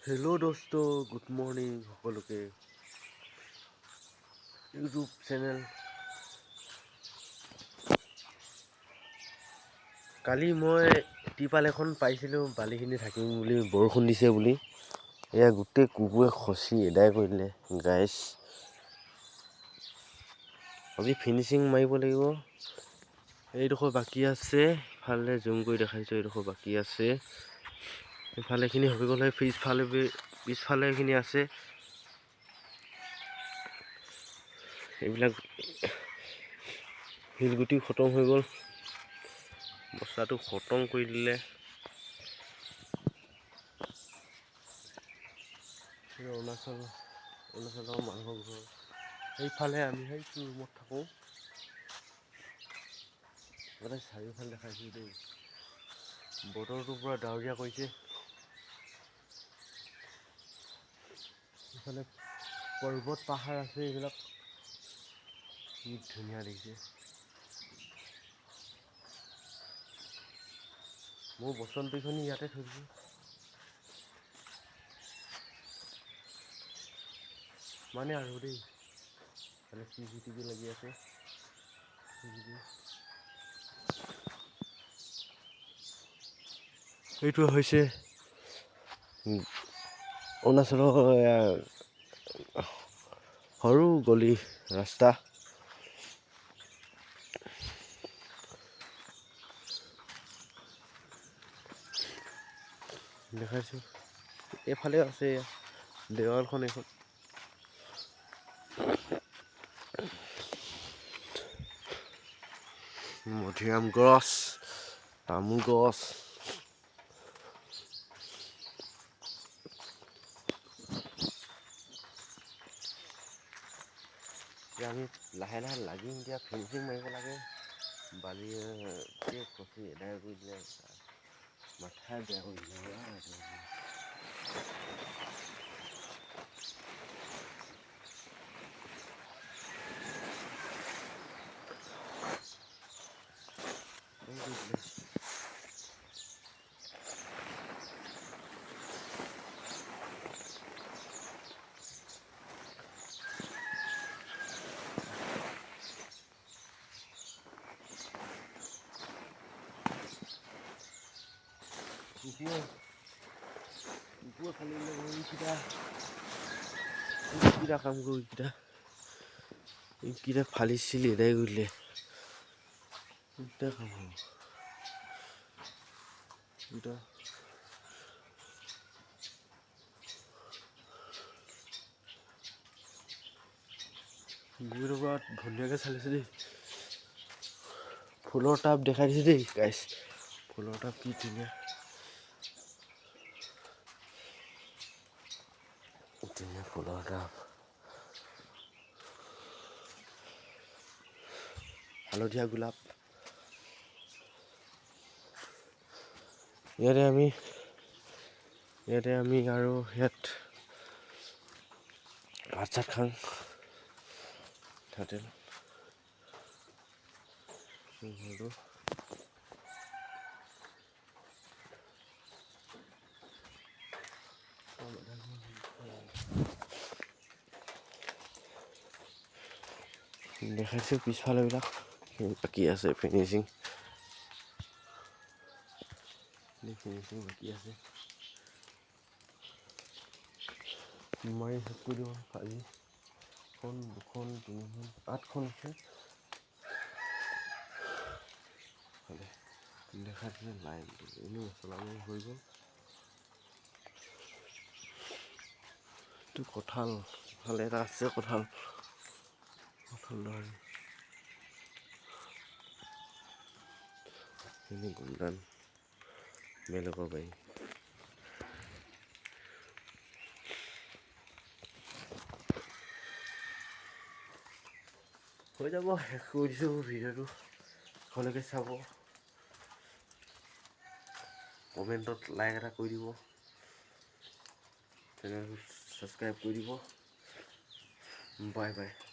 Hello' দোস্ত, good morning সকলোকে। YouTube channel, কালি মই ত্ৰিপাল এখন পাইছিলোঁ বালিখিনি থাকিম বুলি, বৰষুণ দিছে বুলি। এয়া গোটেই কুকুৰে খচি এদাই কৰি দিলে গাইছ। আজি ফিনিচিং মাৰিব লাগিব। এইডোখৰ বাকী আছে, ইফালে জুম কৰি দেখাইছোঁ, এইডোখৰ বাকী আছে। ইফালেখিনি হৈ গ'লে পিছফালে পিছফালে এইখিনি আছে। এইবিলাক শিলগুটিও খতম হৈ গ'ল, বস্তাটো খতম কৰি দিলে। অৰুণাচল, অৰুণাচলৰ মানুহৰ ঘৰ সেইফালে, আমি সেইটো ৰুমত থাকোঁ। মানে চাৰিওফালে দেখাইছোঁ দেই। বতৰটো পূৰা ডাৱৰীয়া কৰিছে। ইফালে পৰ্বত পাহাৰ আছে, এইবিলাক কি ধুনীয়া দেখিছে। মোৰ বচন্তীখনি ইয়াতে থৈ দিছোঁ মানে আৰু দেই। ইফালে CCTV লাগি আছে, CCTV। এইটো হৈছে অৰুণাচলৰ সৰু গলি ৰাস্তা। দেখাইছোঁ, এইফালেও আছে দেৱালখন এইখন। মধুৰিআম গছ, তামোল গছ। এতিয়া আমি লাহে লাহে লাগিম। এতিয়া ফিনিচিং মাৰিব লাগে। বালিয়ে গোটেই খচি এদাই কৰি দিলে, মাথাই বেয়া কৰি দিলে। কুকুৰ, কুকুৰ খালি। এইকেইটা এইকেইটা কাম কৰোঁ, এইকেইটা এইকেইটা ফালি চিলি এদাই কৰি দিলে। এইকেইটা কাম হ'ব এইকেইটা। গুৰিটোৰ পৰা ধুনীয়াকৈ চালিছে দেই। ফুলৰ টাব দেখাই দিছে দেই গাইছ। ফুলৰ টাব কি ধুনীয়া ধুনীয়া ফুলৰ টাব। হালধীয়া গোলাপ। ইয়াতে আমি আৰু ইয়াত ভাত চাত খাওঁ তাতে। ঘৰটো দেখাইছোঁ। পিছফালে বিলাক বাকী আছে, ফিনিচিং ফিনিচিং বাকী আছে। মাৰি শেষ কৰি দিব আজি। এখন, দুখন, তিনিখন, আঠখন আছে। দেখাই দিছে লাইনটো। এনেও মছলা হৈ গ'ল। এইটো কঁঠাল, কঁঠাল এটা আছে, কঁঠাল, কঁঠাল ধৰে। এনেই গোমধান, বেলেগৰ বাৰী হৈ যাব। শেষ কৰি দিছোঁ ভিডিঅ'টো। শেষলৈকে চাব, কমেণ্টত লাইক এটা কৰি দিব, চেনেলটো ছাবস্ক্ৰাইব কৰি দিব। Bye bye.